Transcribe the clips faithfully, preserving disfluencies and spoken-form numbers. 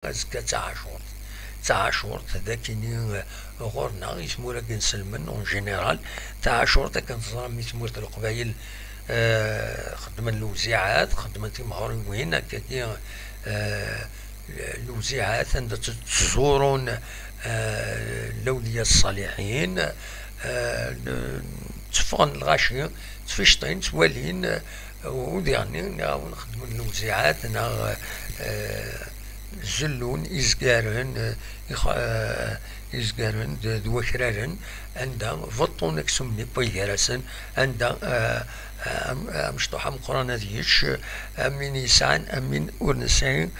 Azekka d taɛacurt. D taɛacurt d akini, eh, ɣur-neɣ i tmura n inselmen en général. D taɛacurt akken teẓram i tmurt n Leqbayel, eh, xeddmen lewziɛat, xeddmen timɣuriwin, akkagi, eh, lewziɛat anda tt-, ttẓurun, eh, lawliya ṣṣaliḥin, eh, n-, tteffɣen lɣaci, ttficṭin, ttwalin, eh, u diɣenni, nniɣ-awen, xeddmen lewziɛat neɣ, eh, zellun izgaren, eh, ix-, eh, izgaren d, d wakraren, anda beṭṭun aksum-nni n way gar-asen, anda, eh, am-, amecṭuḥ ameqqran ad yečč, am win yesɛan, am win ur nesɛi,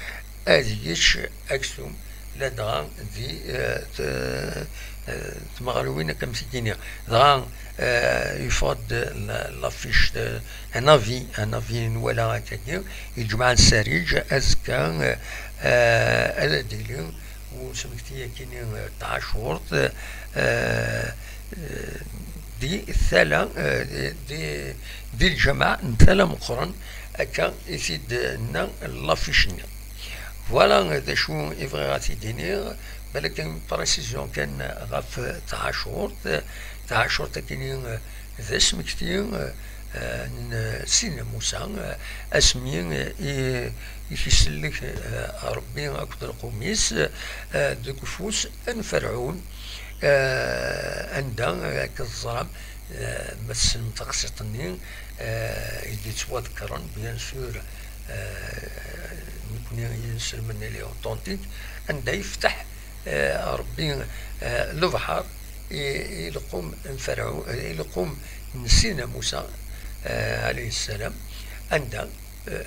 ad yečč aksum, ladɣa di, eh, t-, eh, tmeɣriwin akka am tikini. Dɣa, eh, yeffeɣ-d la, l'affiche, eh, un avis, un avis nwala akkagi, yejmeɛ ssariǧ azekka, eh, eh, ad d-yili usmekti akini, eh, taɛacurt, eh, eh, di tala, eh, di, di lǧameɛ n tala meqqren, akka i t-id-tenna l'affiche-nni. Voilà d acu i bɣiɣ ad t-id-iniɣ, balak une précision kan ɣef taɛacurt. Taɛacurt akini d asmekti, eh, n Sidna Musa, eh, asmi, eh, i, i t-isellek, eh, Ṛebbi akked lqum-is, eh, deg ufus n Ferɛun, eh, anda, eh, akka teẓram, eh, ma tessnem taqsiṭ-nni, eh, i d-yettwaḍekkren, bien sûr, eh, nekkni i inselmen, les authentiques, anda yefteḥ, eh, Ṛebbi, eh, lebḥer i, i lqum n Ferɛu-, i lqum n Sidna Musa, eh, alayhi ssalam, anda, eh,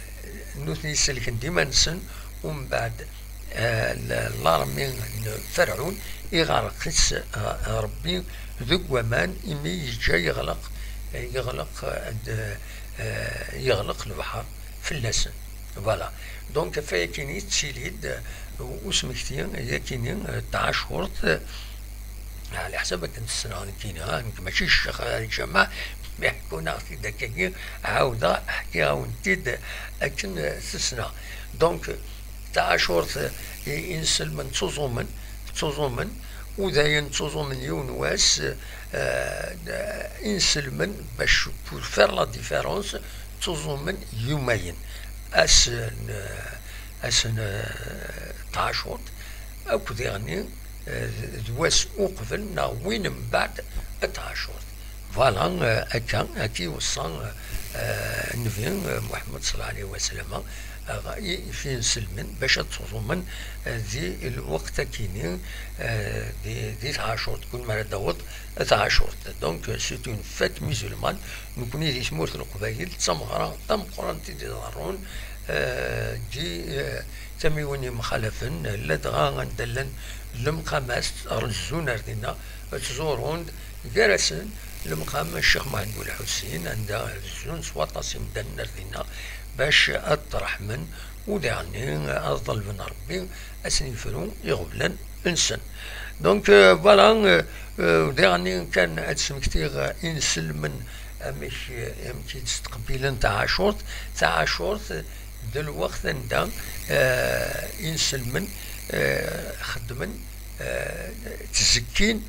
nutni selken-d iman-nsen, umbeɛd, eh, l-, l'armée n Ferɛun iɣreq-itt, eh, Ṛebbi deg waman, imi yeǧǧa yeɣleq, yeɣleq, eh, d-, eh, yeɣleq lebḥer fell-asen. Voilà. Donc, ɣef wayakini yettili-d, uh, usmekti, yakini, uh, taɛacurt, uh, ɛla ḥsab akken tessneɣ nekkini, ha, nekk mačči ccix, uh, lǧameɛ, mi ḥekkun-aɣ-t-id akkagi, ɛawdeɣ, ḥkiɣ-awen-t-id akken, uh, tessneɣ. Donc, taɛacurt, uh, i, inselmen ttuẓumen, ttuẓumen, u dayen ttuẓumen yiwen wass, uh, inselmen bac pour faire la différence, ttuẓumen yumayen, ass n, ass n, eh, tɛacurt, akked iɣenni, eh, d, d wass uqbel neɣ win mbeɛd tɛacurt. Voilà, eh, akka, akka i weṣṣa, eh, Nnbi, eh, Muḥemmed ṣalla Llahu ɛalayhi wa sallam, eh, i, i inselmen bac ad ttuẓumen, eh, di lweqt akini, eh, di, di tɛacurt, kul mi ara d-taweḍ tɛacurt. Donc, c'est une fête musulmane. Nekkni di tmurt n Leqbayel, d tameɣra tameqqrant i d-iḍerrun, eh, di, eh, tamiwin yemxalafen, ladɣa anda llan lemqamat, rezzun ar dinna, ttẓurun-d, gar-asen lemqam n Ccix Muḥend Bulḥusin, anda rezzun s waṭas imdanen ar dinna, bac ad ṭṭreḥmen, u diɣenni ad ḍelben Ṛebbi ad sen-yefru iɣeblan-nsen. Donc, euh, voilà, euh, euh, diɣenni kan ad smektiɣ inselmen amek, euh, amek i d-ttqebbilen taɛacurt. Taɛacurt d lweqt anda, euh, inselmen, euh, xeddmen, euh, ttezekkin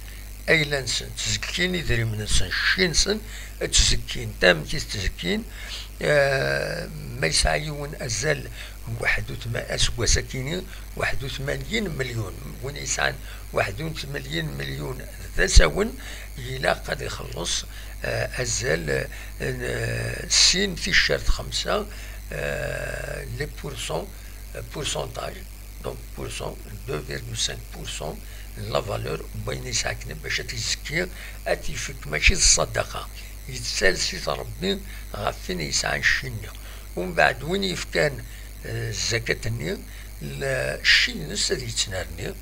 ayla-nsen, ttezekkin idrimen-nsen, cci-nsen, ttezekkin. Tamek i t-ttezekkin? Eh, ma yesɛa yiwen azal waḥed u tma-, aseggas akini, waḥed u tmanyin milyun, win yesɛan waḥed u tmanyin milyun d asawen, ilaq ad ixelleṣ, eh, azal, eh, n, eh, sin ticcert xemsa, eh, les pourcents, eh, pourcentage. Donc, pour cent, deux virgule cinq pour cent n la valeur n wayen yesɛa akken bac ad t-izekki, ad t-ifek mačči d ṣṣadaqa. Yettales-it Ṛebbi ɣef win yesɛan cci-nni. Umbeɛd, win yefkan, eh, zzakat-nni, l-, cci-ines ad yettnerni,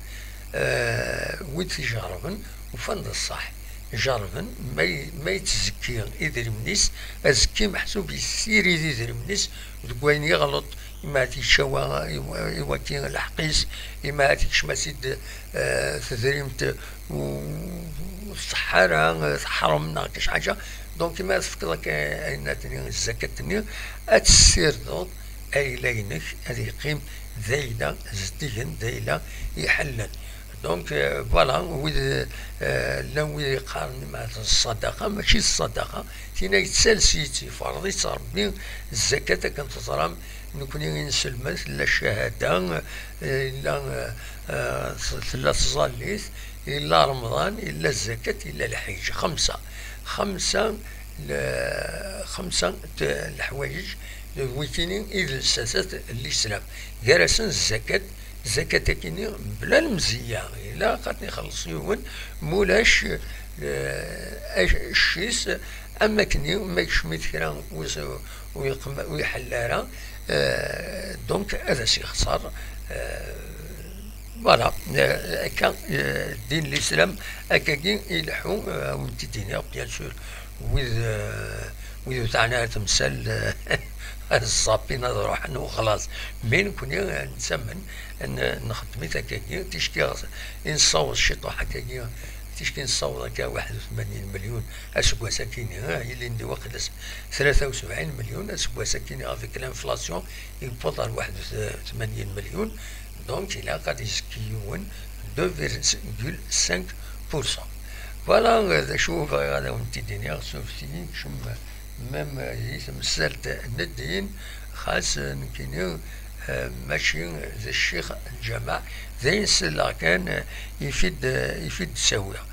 eh, wid t-ijerrben ufan d ṣṣeḥ. Jerrben, ma y-, ma yettzekki idrimen-is, azekki meḥsub yessirid idrimen-is deg wayen yeɣleḍ, ima ad t-yečč awa-, i wa-, i waki lḥeqq-is, ima ad t-yekcem-as-id, eh, tedrimt u-, ur tṣeḥḥa ara, eh, teḥrem neɣ kac ḥaǧa. Donc, ima ad tefkeḍ akka ayen-nni, zzakat-nni, ad tessirdeḍ ayla-inek ad yeqqim d ayla zeddigen, d ayla iḥellen. Donc, euh, voilà, wid, euh, llan wid yeqqaren ma d ṣṣadaqa, mačči d ṣṣadaqa, tin-a yettales-itt, yefreḍ-itt Ṛebbi, zzakat akken teẓram, nekni inselmen, tella ccahada, euh, yella, euh, euh, tella tẓallit, yella Remḍan, yella zzakat, yella lḥiǧ, xemsa. Xemsa, le-, xemsa n leḥwayeǧ, d wikini i d lsasat n Lislam. Gar-asen zzakat, zzakat-akini mebla lemzeyya, ilaq ad ten-ixelleṣ yiwen, mulac, eh, cci-s, am akkenni ma yekcem-it kra ur s-, ur yeqm-, ur iḥell ara, eh, donc ad as-yexṣer, eh, voilà, eh, akka, eh, ddin n Lislam, akkagi ileḥḥu, eh, ad wen-t-id-iniɣ, bien sûr, wid, eh, wid ur teɛni ara temsal, eh, ad ẓẓappin, ad ruḥen, u xlaṣ. Mais nekni, eh, nettamen, n-, nxeddem-it akkagi, ticki i nessaweḍ ciṭuḥ akkagi, ticki nessaweḍ akka waḥed u tmanyin milyun aseggas-akini, eh, ilindi waqila s-, tlata u sebɛin milyun aseggas-akini, avec l'inflation, yewweḍ ɣer waḥed u tmanyin milyun, donc ilaq ad izekki yiwen deux virgule cinq pour cent. Voilà, eh, d acu bɣiɣ ad awen-t-id-iniɣ, surfet-iyi, kcem même di temsalt n ddin, xas nekkini, eh, mačči d ccix n lǧameɛ, d ayen selleɣ kan, eh, yif-id, eh, yif-id ttawiɣ.